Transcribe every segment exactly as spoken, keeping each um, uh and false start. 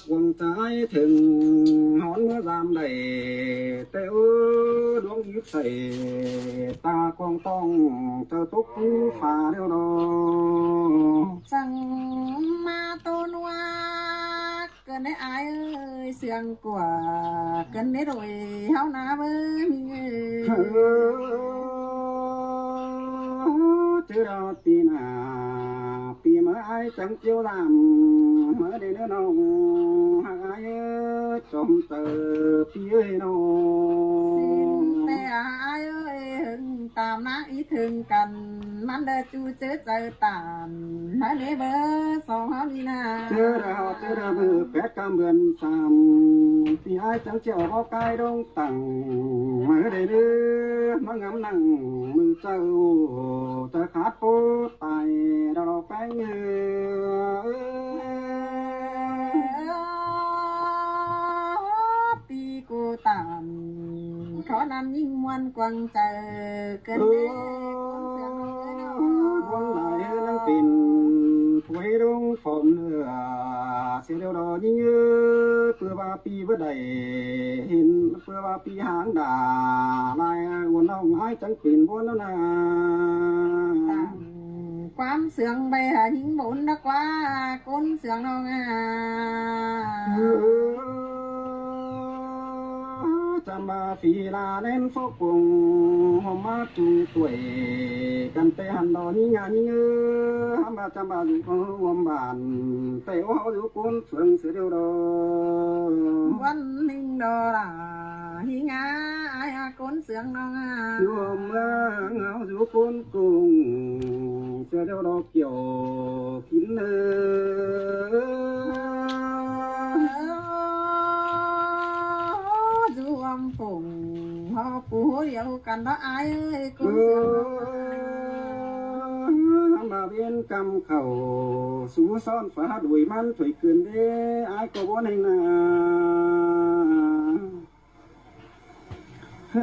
Cuông chaư ải thửng hón ꞌmứa dam đảy, té ư đuống íp sảy ta cuông tong chaư tốc cú pha ꞌlẹo đó. Chắng ꞌmá tô ꞌnua cơn đé ải ơi, siêng cua cơn đé đuổi ꞌháu ná bới mi ơi. Chớ đó ꞌpi nả ꞌpi ꞌmá ải chắng chiêu dam ꞌmá đảy ꞌnớ ꞌnọng ꞌhặc ải ơi, chom chaư ꞌpi ơi ꞌnọ. Xin té ải ơi, ꞌhưng tam ná í thửng căn ꞌmắn đa ꞌchu chớ chaư tản ꞌmá đảy bới song ꞌháu đi ná. Chớ đó chớ đó ꞌmự pét căm bươn sam ꞌpi ải chắng chiêu báu cai đông tẳng ꞌmá đảy ꞌnớ ꞌmá ngắm nẳng ꞌmự chaư, chaư khát pô tai đó đó péng ơi. ꞌPi cô tản khó ꞌnặn ꞌnhính ꞌmuôn cuông chaư cơn đé. Cuông lai ꞌhứ lăng pên phuối đông phom ꞌnưa sia ꞌlẹo đó ꞌnhính ơi, ꞌpưa ꞌva ꞌpi báu đảy hên, ꞌpưa ꞌva ꞌpi háng đả lai uôn ꞌnọng ải chắng pên ꞌmuôn ꞌnớ ná. Tản ꞌquám siêng bay hả ꞌnhính bôn đắc ꞌquá ꞌcốn siêng ꞌnọng à. Chăm ꞌva phi la ꞌnén phốc cuông hom ꞌmá chung tuổi căn té hăn đó ꞌnhính à ꞌnhính ơi, hăm ꞌva chăm ꞌva dú hom bản té ꞌháu dú ꞌcốn phướng sia ꞌlẹo đó. Quán ꞌnhính đó là ꞌnhính à, ải à ꞌcốn siêng ꞌnọng à. Dú hom ꞌmá ꞌháu dú ꞌcốn cuông sia ꞌlẹo đó kiẻo kính ơi. Dú hom phủng hó pú hố điêu căn đó ải ơi, ꞌcốn siêng ꞌnọng à. Hăm ꞌva bên căm khảu sú son phá đuổi ꞌmắn thuổi cươn đé, ải ꞌcọ bón ꞌhêng ná. Ơ,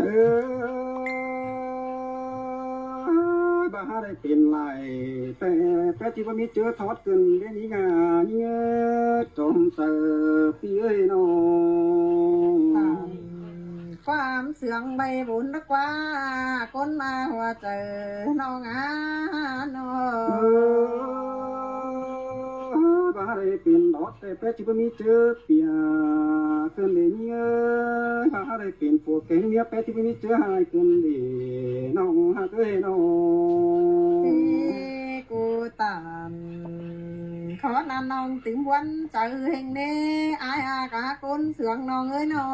ꞌva hák đảy pên lai, té, té ꞌchí báu ꞌmí ꞌchớ thót cươn đé ꞌnhính à, ꞌnhính ơ, chom chaư ꞌpi ơi ꞌnọ. Tản ꞌquám siêng bay bôn đắc ꞌquá ꞌcốn ꞌmá hua chaư ꞌnọng à ꞌnọ. Ơ, ꞌva hák đảy pên đót té, té ꞌchí báu ꞌmí ꞌchớ pia cươn đé ꞌnhính ơi, ꞌva hák đảy pên phua kéng ꞌmía té ꞌchí báu ꞌmí ꞌchớ ải cươn đé ꞌnọng ꞌhặc ơi ꞌnọ. Ê, cô tản khó ꞌnặn ꞌnọng tứm ꞌmuôn chaư ꞌhêng đé, ải à cá ꞌcốn siêng ꞌnọng ơi ꞌnọ.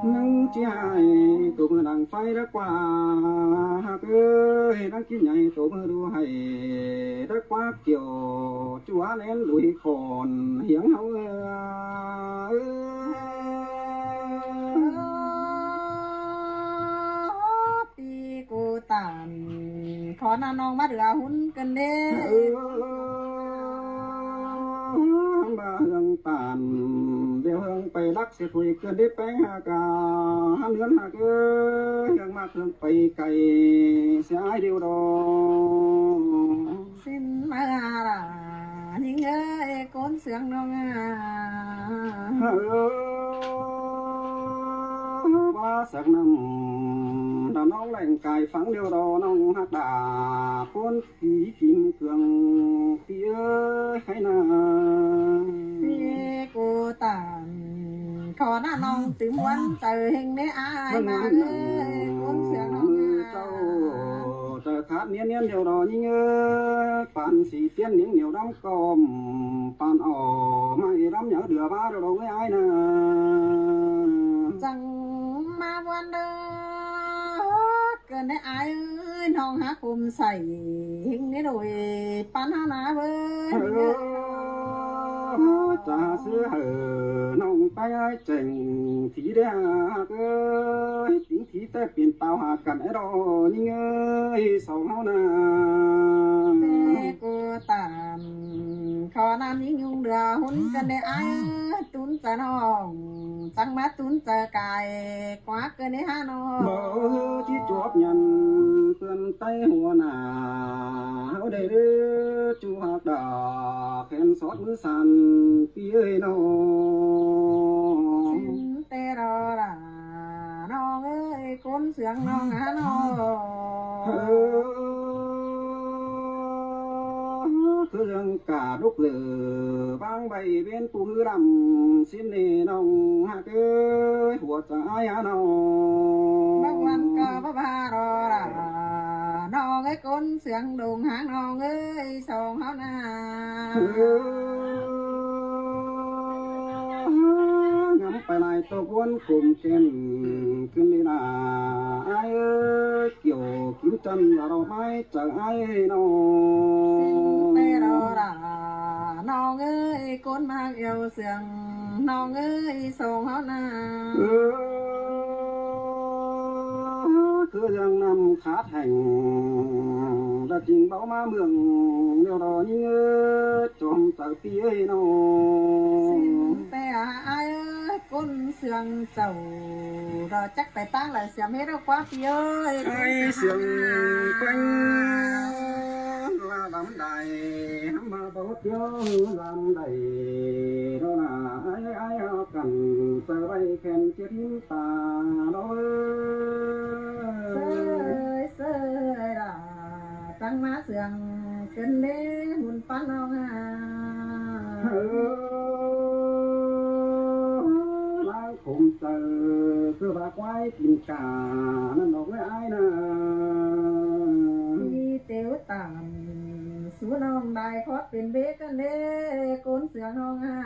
ꞌNhắng ꞌchí ải tô ꞌmự đăng phái đắc ꞌquá ꞌhặc ơi, ꞌnhắng ꞌchí nhảy tô ꞌmự đu hảy đắc ꞌquá kiẻo ꞌchua ꞌnén đuổi khỏn hiếng ꞌháu ơi. ꞌPi cô tản khó ꞌnặn ꞌnọng ꞌmá đưa hún cơn đé. Hăm ꞌva ꞌhướng tản ꞌlẹo ꞌhướng pay lắc sia thuổi cơn đé péng ꞌhặc à, hăm ꞌhướn ꞌhặc ơi, ꞌhướng mák ꞌhướng pay cay sia ải ꞌlẹo đó. Xin ꞌmá đà ꞌnhính ơi, ꞌcốn siêng ꞌnọng à. Ơ, ꞌva sặc ꞌnặm đà ꞌnọng lẻng cai phắng ꞌlẹo đó ꞌnọng ꞌhặc đà ꞌcốn ꞌpi kin cương ꞌpi ơi khay ná. ꞌPi cô tản khó ꞌnặn ꞌnọng tứm ꞌmuôn chaư ꞌhêng đé ải ꞌmá ơi, ꞌcốn siêng ꞌnọng à. Chaư khát ꞌniến ꞌniến ꞌlẹo đó ꞌnhính ơi, păn sí ꞌtiến ꞌniến ꞌnéo đăm com, păn ỏ ꞌmạy đăm nháư đưa ꞌva ꞌlẹo đó ꞌngới ải ná. Chắng ꞌmá ꞌmuôn đơ cơn đé ải ơi, ꞌnọng hák khôm sảy ꞌhêng đé đuổi păn ꞌhá ná bới. Chả sư hảư ꞌnọng pay ải chẻng thí đé ꞌhặc ơi, tính thí té pên pao hả căn é đó ꞌnhính ơi, song ꞌháu ná. Té Tản khó ꞌnặn ꞌnhính ꞌnhung đưa hún cơn đế ải, tún chaư ꞌnọng chắng ꞌmá tún chaư cai, ꞌquá cơn đế hả ꞌnọng. Báu ꞌchí chuốp nhẳn ꞌpươn ꞌtáy hua nả, ꞌháu đảy đế ꞌchu hák đả, khen sót ꞌmứ san ꞌpi ơi ꞌnọng. Sín ꞌtẹ ꞌro đả ꞌnọng ơi, ꞌcốn siêng ꞌnọng hả ꞌnọng. ꞌCọ ꞌdương cả đúc lử bang bay bên pú hứ lăm, sín ꞌnị ꞌnọng hák ơi, hua chaư ải hả ꞌnọng. Bác văn ꞌcọ bá ba ꞌro đả ꞌnọng ơi, ꞌcốn siêng đông hả ꞌnọng ơi, song ꞌháu nả. Ngắm pay lai ꞌtộc ꞌguốn khum khen, ꞌcứn đi nả ải ơi, kiẻo kín chăn là đỏ mái chaư ải ꞌnọng. Sín ꞌtẹ ꞌro đả ꞌnọng ơi, ꞌcốn ꞌmặc iêu siêng ꞌnọng ơi, song ꞌháu nả. ꞌCọ ꞌdương năm khát hẻng, đã chính báu ꞌmá mương, ꞌnéo đó ꞌnhính ơi, chom chaư ꞌpi ơi ꞌnọng. Sín ꞌtẹ ải ơi, ꞌcốn siêng chảu, ꞌro chắc pay ꞌtáng lai siêm ꞌhế ꞌnọng ꞌquá ꞌpi ơi. Ải siêng ꞌpéng ꞌla lắm đảy, hắm ꞌmá báu tiếu lắm đảy, ꞌro nả ải ải ꞌcắn chaư bay khen ꞌchí ꞌhím ta ꞌnọng ơi. ꞌSới ꞌsới đả chắng ꞌmá siêng cơn đế hún ꞌpắn ꞌnọng hả. ꞌLáng khum chaư ꞌcọ bá ꞌquái kin cả ꞌnặn ꞌnọng ơi ải nả. ꞌTẹ tẻo tản sú ꞌnọng đảy khót pên bế cơn đế ꞌcốn siêng ꞌnọng hả.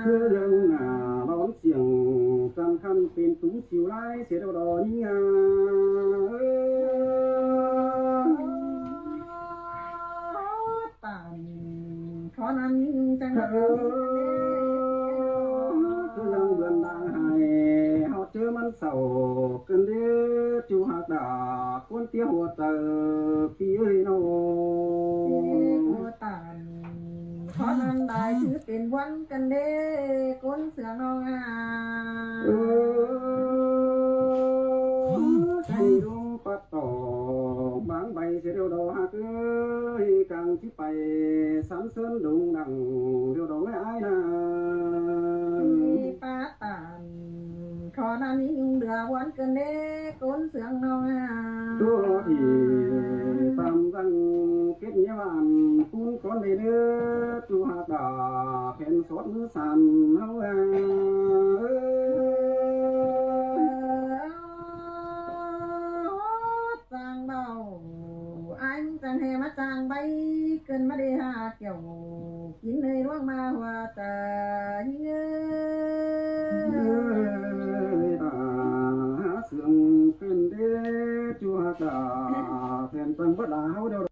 ꞌCọ ꞌdương nả lón siêng săm khăn pên túng siu lai sia ꞌro đỏ ꞌnhính hả. Tản khó ꞌnặn ꞌnhính ꞌnhung chắng ꞌnặn. ꞌCọ ꞌdương bươn đang hài ꞌháu ꞌchớ ꞌmắn sảu cơn đế ꞌchu hák đả ꞌcốn tiếu hua chaư ꞌpi ơi ꞌnọng. Tản khó ꞌnặn đảy ꞌchư pên ꞌvắn cơn đế ꞌcốn siêng ꞌnọng hả. Chaư đung pắt tỏ bang bay sia ꞌlẹo đó hák ơi, cang ꞌchí pay sắm sớn đung đẳng ꞌlẹo đó ơi ải nả. Pá tản khó ꞌnặn ꞌnhính ꞌnhung đưa ꞌvắn cơn đế ꞌcốn siêng ꞌnọng hả. ꞌTua ꞌnị tăm dăng kết nghĩa bản ꞌcốn cón đế đế ꞌchu hák đả khen sót ꞌmứ san ꞌháu hả. Chang báu ải chang ꞌhê ꞌmá chang bay cơn ꞌmá đê hả kiẻo kín ꞌnị ꞌluống ꞌmá hua chaư ꞌnhính ơi. Đả hả siêng cơn đế ꞌchu hák đả khen chang bớt đả ꞌháu ꞌlẹo